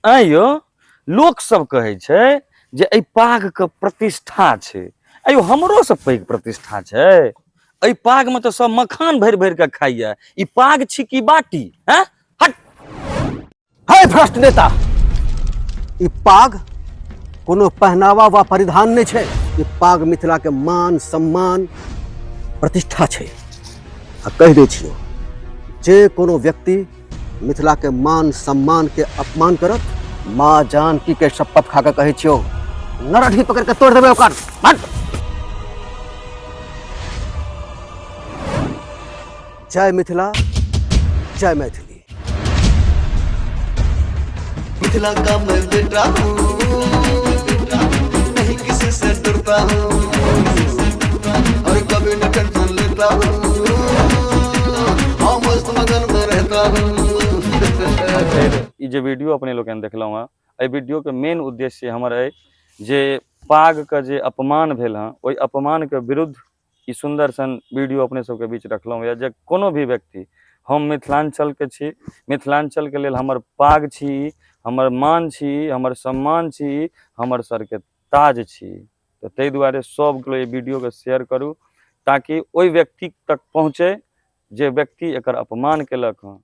आँय यौ, लोक सब कहै छै जे एहि पागके प्रतिष्ठा छै। आँय यौ, हमरो से पैघ प्रतिष्ठा छै? एहि पागमे तऽ सब मखान भरि भरि के खाइया। ई पाग छी की बाटी? हैं, हट। हे भ्रष्ट नेता, ई पाग कोनो पहनावा वा परिधान नहि छै। ई पाग मिथिला के मान सम्मान प्रतिष्ठा छै। आ कहि दै छियौ, जे कोनो व्यक्ति मिथिला के मान सम्मान के अपमान करत, माँ जानकी के शपथ खा के कहै छियौ, नरढी पकड़ के तोड़ देबै ओकर। हट। जय मिथिला, जय मैथिली। मिथिला का मैं बेटा हूँ, नहीं किसी से डरता हूँ और कभी न टेंशन लेता हूँ। हाँ, मस्त मगन में रहता हूँ। ई जे वीडियो अपने लोकनि देखलहुँ हँ, एहि वीडियोके मेन उद्देश्य हमर अइ जे पागके जे अपमान भेल हँ, ओहि अपमानके विरुद्ध ई सुन्दर सन वीडियो अपने सबके बीच रखलहुँ यऽ, जे कोनो भी व्यक्ति, हम मिथिलाञ्चलके छी, मिथिलाञ्चलके लेल हमर पाग छी, हमर मान छी, हमर सम्मान छी, हमर सरके ताज छी। तऽ ताहि दुआरे सब केओ एहि वीडियोके शेयर करू ताकि ओहि व्यक्ति तक पहुँचे जे व्यक्ति एकर अपमान केलक हँ।